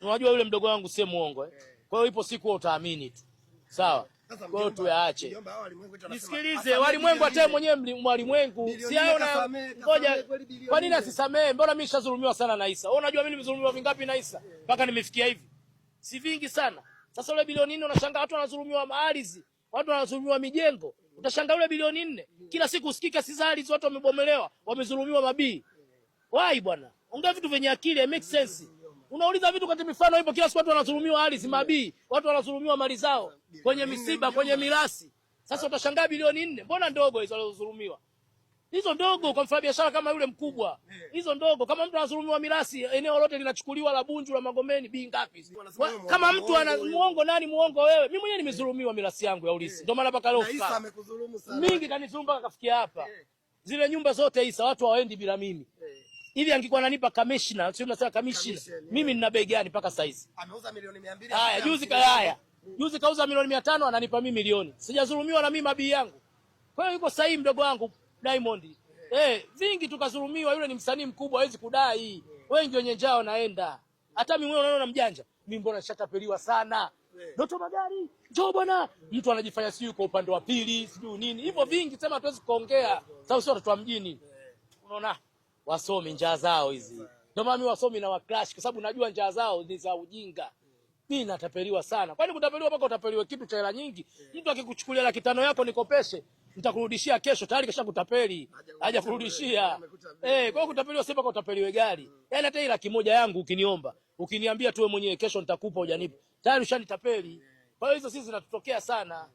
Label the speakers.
Speaker 1: Unajua yule mdogo wangu si muongo eh. Kwa hiyo ipo siku wewe utaamini tu. Sawa.
Speaker 2: Sasa
Speaker 1: Kwa hiyo
Speaker 2: mjomba,
Speaker 1: tuyaache.
Speaker 2: mjomba, hao walimwengu eti wanasema,
Speaker 1: Nisikilize,
Speaker 2: asamehe
Speaker 1: walimwengu hata
Speaker 2: bilioni
Speaker 1: mwenyewe mwalimwengu.
Speaker 2: Bilioni
Speaker 1: Si hayo
Speaker 2: nne
Speaker 1: na
Speaker 2: kasamehe,
Speaker 1: ngoja.
Speaker 2: kasamehe kweli bilioni
Speaker 1: Kwa nini
Speaker 2: nne.
Speaker 1: asisamehe? Mbona mimi nishadhulumiwa sana na Isa? Wewe unajua mimi nimedhulumiwa vingapi na Isa mpaka nimefikia hivi? Si vingi sana. Sasa ule bilioni 4 unashangaa watu wanadhulumiwa maardhi, watu wanadhulumiwa mijengo. Utashangaa ule bilioni 4. Kila siku usikika si za ardhi, watu wamebomolewa, wamedhulumiwa mabii. Why bwana? Ongea vitu vyenye akili, it makes sense. Unauliza vitu kati mifano ipo kila siku, watu wanadhulumiwa ardhi, mabii, watu wanadhulumiwa mali zao kwenye misiba, kwenye mirasi. Sasa utashangaa bilioni 4, mbona ndogo hizo walizodhulumiwa? Hizo ndogo kwa mfanya biashara kama yule mkubwa. Hizo ndogo kama mtu anadhulumiwa mirasi, eneo lote linachukuliwa la Bunju la Magomeni, bei ngapi hizi?
Speaker 2: Wanasema wewe
Speaker 1: Kama mtu ana
Speaker 2: muongo.
Speaker 1: Muongo nani muongo wewe? Mimi mwenyewe nimedhulumiwa mirasi yangu ya urithi. Ndio maana mpaka leo
Speaker 2: Na Isa
Speaker 1: fukara.
Speaker 2: amekudhulumu sana.
Speaker 1: Mingi kanidhulumu mpaka kafikia hapa. Zile nyumba zote Isa watu hawaendi bila mimi. Hivi angekuwa ananipa kamishna, sio mnasema kamishna.
Speaker 2: Commission, yeah.
Speaker 1: Mimi nina bei gani mpaka saizi?
Speaker 2: Ameuza milioni 200.
Speaker 1: Haya, juzi haya. Juzi kauza milioni 500 ananipa mimi milioni. Sijadhulumiwa na mimi mabii yangu. Kwa hiyo yuko sahihi mdogo wangu Diamond. Vingi tukadhulumiwa, yule ni msanii mkubwa hawezi kudai. Wengi wenye njaa wanaenda. Hata mimi mwenyewe unaona mjanja. Mimi mbona nishatapeliwa sana. Doto Magari, njoo bwana. Mtu anajifanya sijui kwa upande wa pili, sijui nini. Hivyo vingi sema hatuwezi kuongea. Sababu sio watoto wa mjini. Unaona? Wasomi njaa zao hizi. Ndio maana mimi wasomi na waclash kwa sababu najua njaa zao ni za ujinga. Mimi natapeliwa sana. Kwani kutapeliwa mpaka utapeliwe kitu cha hela nyingi? Mtu akikuchukulia 500,000 yako nikopeshe, nitakurudishia kesho, tayari kesha kutapeli. Hajakurudishia. Kwa hiyo kutapeliwa sio mpaka utapeliwe gari. Yaani hata ile 100,000 yangu ukiniomba, ukiniambia tu wewe mwenyewe kesho nitakupa hujanipa. Tayari ushanitapeli. Kwa hiyo hizo sisi zinatutokea sana.